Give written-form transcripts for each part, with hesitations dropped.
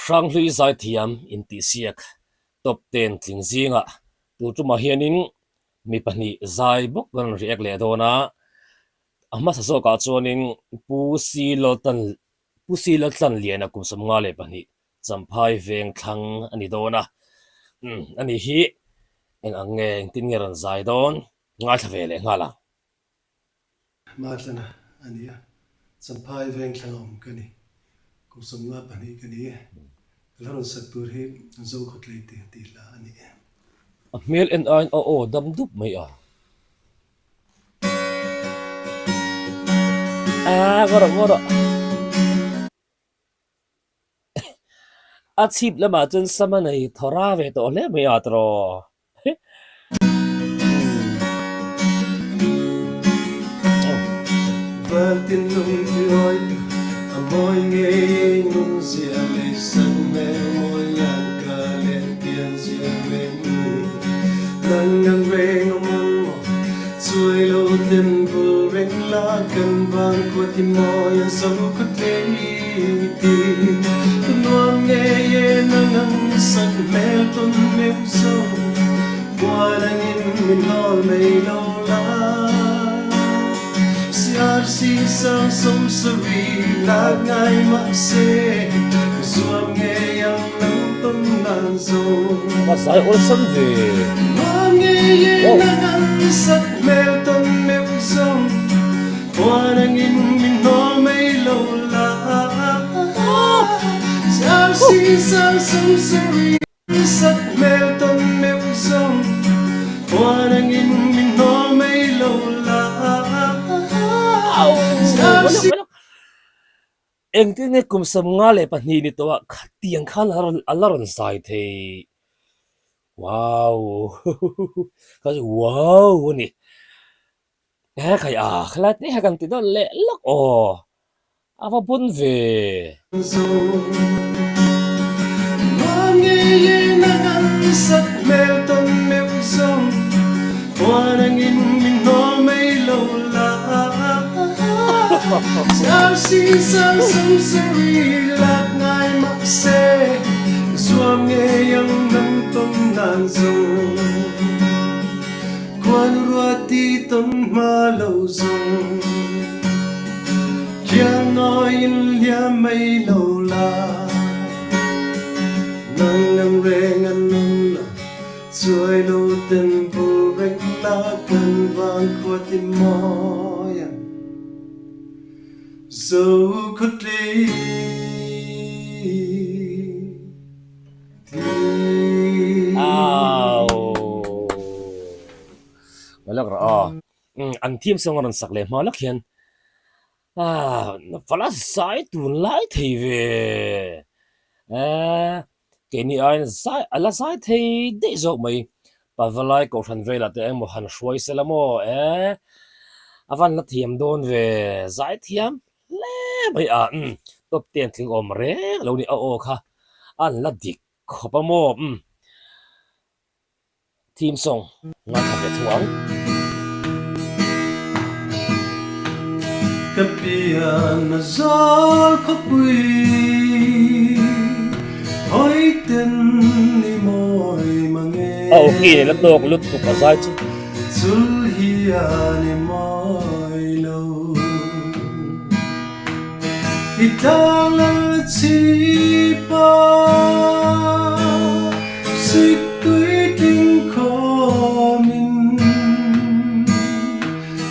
Hranghlui zaithiam intihsiak top ten tling zingah tur tumah hianin mi pahnih zai bawk kan rawn react leh dawn a, a hmasa zawkah chuanin Pu C Laltan Pu C Laltlanliana kum 52 Champhai veng thlang a ni dawn a, umm ani hi eng ang nge engtin nge rawn zai dawn ngaithla ve leh nghal ang. Matlana a ni a, Champhai veng thlang a awm ka ni. Kum 52 ka ni e. Ka hla rawn sak tur hi Zokhawtlei tih tih hla a ni e. A hmel en aiin a aw dam dup mai a. Aaa ngaw rawh ngaw rawh. A chhip lamah chuan sam a nei thaw ra ve tawh hle mai a tiraw. Valtin lung ti awi tu a mawi ngei nun zia lei san hmel mawi lian ka len pian zia reng ni. Nang ngang reng awm ang maw chuai lo ten vul reng la kan vang khua ti mawi a zo khaw tlei. Nuam ngei e nang ang sak hmel tawn meuh zo Puan angin min hawl mai lo la CRC sang 70 lak ngai mah se Ka zuam ngei ang nang tawn nan zo Ka zai awlsam ve. Nuam ngei e Wow. nang ang sak hmel tawn meuh zo Puan angin min hnawl mai lo la CRC sang 70 sak hmel tawn meuh zawng Puan angin min hnawl mai lo la CRC Engtin nge kum 52 ni tawh ah khatiang khan a la rawn zai thei? Wow! Kha chu wow a ni. He khai a, khalai te hian kan ti dawn leh lawk aw, a va bun ve. Khuan ruati tawn hma lo zung Khiang nawi in liam mai lo la Nang ngang reng an awm lo Chuai lo ten vul reng la Kan vang khua ti mawi ang Zo khawtlei. Au. Ngalak rawh aw. An theme song a rawn sak leh hma lawk hian ah vala zai tun lai thei ve. Eh keini aiin zai a la zai thei daih zawk mai. Pavalai kohhran velah te engmaw han hruai sela maw eh a van la thiam dawn ve. Zai thiam hle mai a umm top ten tling awm reng lo ni a aw kha an la dik khawp a maw umm theme song ngaithla ve thung ang. Ka pian a zal khawpui hawi ten ni mawi mange. A aw ki nen a tawk lutuk a zai chu. Chul hian i mawi lo. I tlang lal chhipa sik tui tling khawmin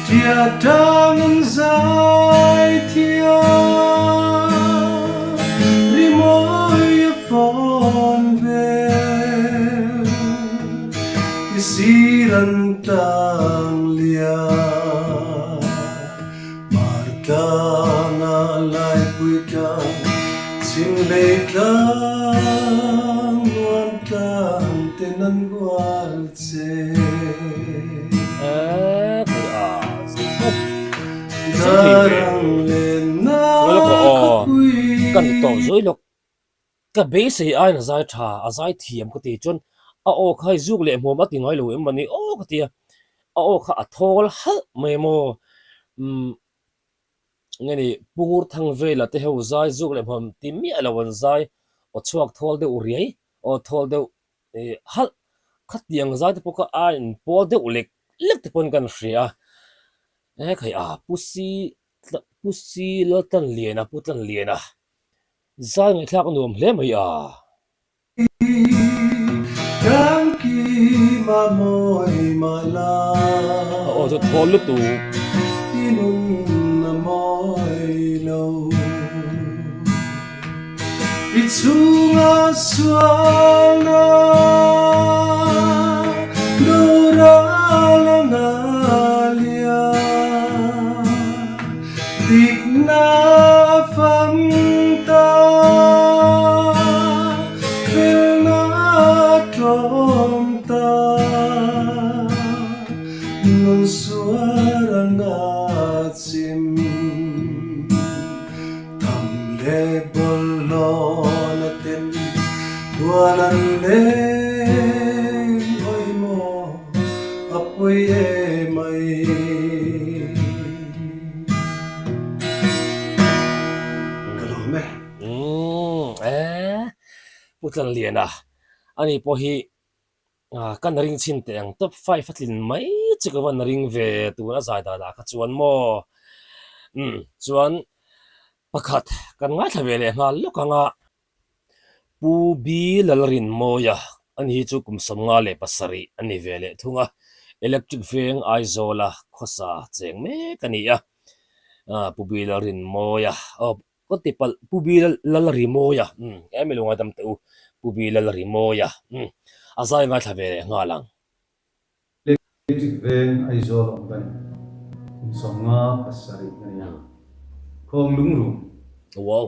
Tia tang an zai thiam rimawi a fawn vel. I sir an tlang lian Mar tlang a laipui tlang chhim lei tlang nuam tlang ten an hual che. Darang lenna khawpui. Ka ni tawh zui lawk. Ka beisei aiin a zai tha, a zai thiam ka ti chuan a aw kha hei zuk leh hmuam a ti ngai lo em mawni aw ka ti a, a aw kha a thawl halh mai maw umm nge ni Pu Ngurthang vela te ho zai zuk leh hmuam ti miah lo an zai Aw chhuak thawl deuh riai, aw thawl deuh ih halh khatiang zai te pawh kha a inpawl deuh lek lek te pawn kan hria a. He khai a Pu Si Pu Si Laltlanliana Pu Tlanliana zai ngaihthlak a nuam hle mai a. A aw chu thawl lutuk. I chhunga sualna doral a ngalia, dikna a fam ta, felna a tlawm ta, nun suar a ngachim. Tham leh bawlhlawn a ten tual an leng hawi maw a pawi emai. Ka lawm e. Umm eh Pu Tlanliana ani pawh hi Ka na ring chhin teh ang top five a tlin mai chu ka va na ring ve tun a zai dan ah kha chuan maw umm chuan pakhat kan ngaithla ve leh nghal lawk ang a Pu B Lalrinmawia ani hi chu kum 57 a ni ve leh thung a electric veng Aizawl a khawsa cheng mek a ni a Pu B Lalrinmawia aw Ka ti palh, Pu Bi Lalrimawia, umm, e mi lo ngaidam teh u, Pu Bi Lalrimawia, umm, a zai ngaithla ve leh nghal ang. Electric veng Aizawl awm ka ni, kum 57 ka ni a, Khawng Lungrun. Wow.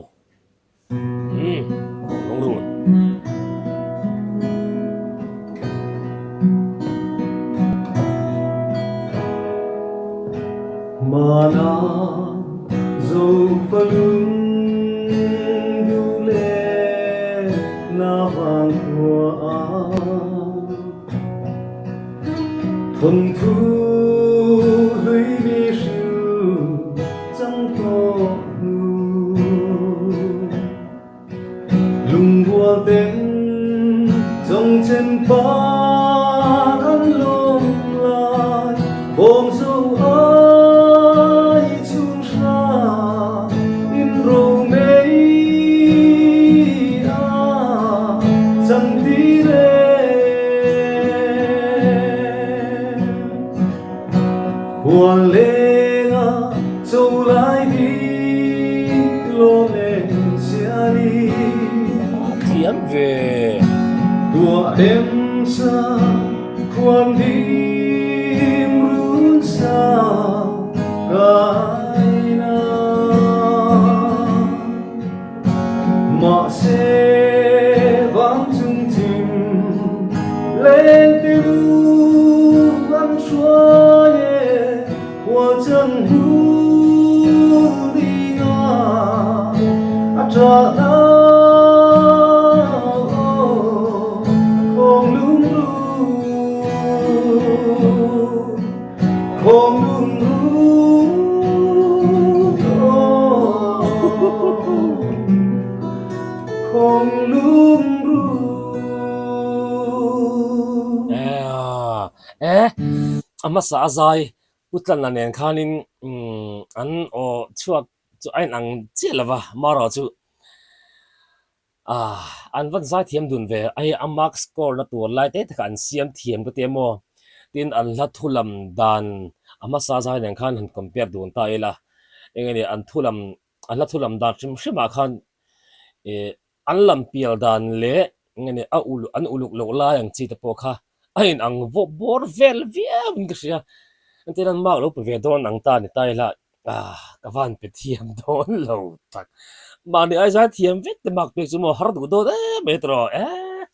Umm, Khawng Lungrun. Hmana Zofalung duh leh na vang khua a thawnthu hlui mi hrilh chang tawh hnu. Lungrual ten chawngchen par an lawm lai, bawm zo ai chhung hra in ro mei a chang tir e. Huan lenga cho lai ding lawm eng siali. Thiam ve. Tuah em sa khuan dim run sa kai na. Mahse vang chung thim leng te lu an hruai e, hual chang hnu ding a a ṭah na aw khawng lung ru khawng lung ru aw khawng lung ru. Eh a hmasa a zai Pu Tlanna nen khanin an aw chhuak chu a inang chiah lo va, marawh chu Ah, an van zai thiam dun ve. Hei a mark score na tur lai te te kha an siam thiam ka ti em aw. Tin an hla thu lam dan a hmasa zai nen khan han compare dun ta ila. Eng nge ni an thu lam an hla thu lam dan hrim hrim ah khan ih an lam pial dan leh eng nge ni a uluk an uluk loh lai ang chi te pawh kha a inang vawp bawr vel viau in ka hria. Engtin an mark lo pe ve dawn ang ta ni ta ila. Ah, ka van pe thiam dawn lo tak. Mahni ai zai thiam vek te mak pek chu maw har duh dawn em mai tawh eh.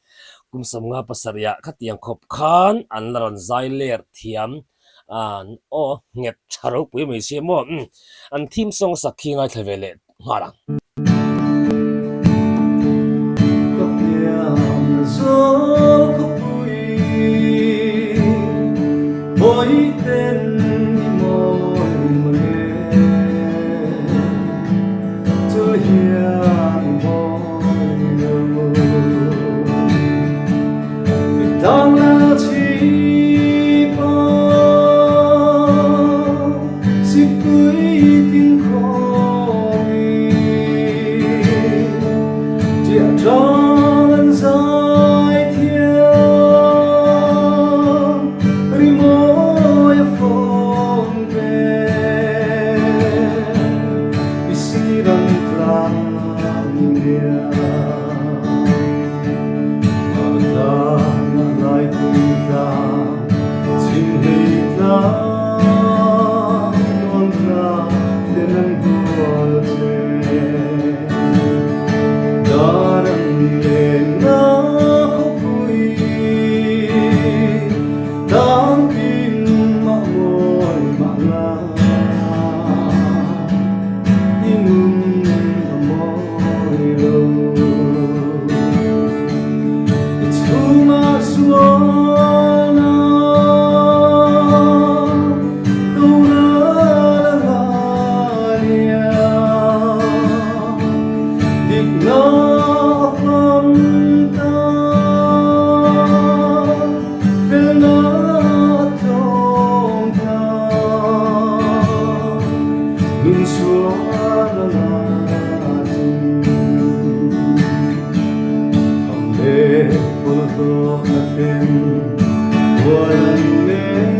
Kum 57 ah khatiang khawp khan an la rawn zai ler thiam an aw nghet tha ropui mai sia maw. An theme song sak khi ngaithla ve leh nghal ang. Ka piang zawl khawpui hawi ten i mawi mange chul hian i mawi lo. Chiah tlang an zai thiam, rimawi a fawng ve. I sir an tlang liam, Mar tlang a laipui tlang, chhim hlei tlang, nuam tlang ten an hual che. Dar an lenna khawpui tangkin mah mawi mah la i nun a mawi lo. I chhungah sualna Tonal a ngalia, dikna a fam ta, felna a tlawm ta, nun sual a ngachin. Tham leh bawlhhlawh na ten hual an nen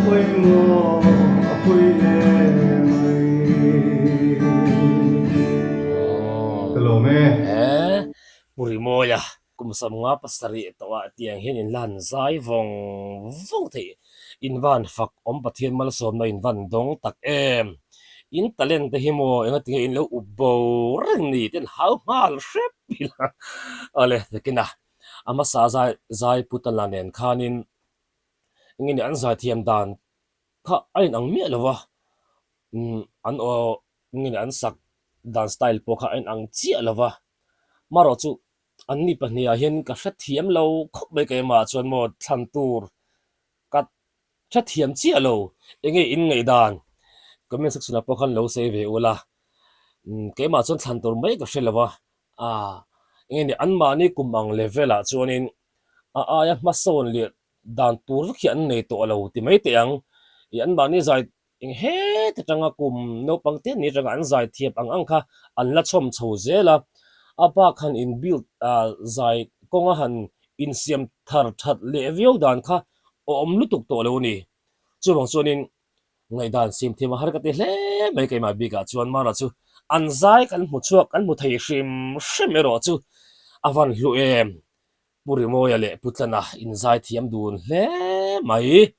pawimawh a pui em mai. Ka lawm e. He Pu Rimawia kum 57 tawhah tiang hian in lan zai vawng vawng theih in van fak awm Pathian malsawmna in van dawng tak em. In talent te hi maw enga tinge in lo up bo reng ni te an hau nghal hrep ila awle takin a a hmasa zai zai put a la nen khanin enge ni an zaithiam dan kha a inang miah lo va umm an aw enge ni an sak dan style pawh kha a inang chiah lo va marawh chu an ni pahnih ah hian ka hrethiam lo khawp mai keimah chuan maw thlan tur ka Hrethiam chiah lo, enge in ngaihdan? Comment section ah pawh khan lo sawi ve ula, keimah chuan thlan tur mai ka hre lo a, ah enge ni anmahni kum ang level ah chuanin a aia hmasawn leh dan tur vek hi an nei tawh lo ti mai teh ang, ih anmahni zai eng het atanga kum naupang te ni atanga an zai thiam ang ang kha an la chhawm chho zel a, a bak han in build ah zai kawnga han insiam thar that leh viau dan kha awm lutuk tawh lo a ni. Chuvang chuanin ngaihdan siam thiam a har ka ti hle mai keimah bikah chuan Mara chu an zai kan hmu chhuak kan hmu thei hrim hrim erawh chu a van hlu em. Pu Rimawia leh Pu Tlana in zai thiam dun hle mai.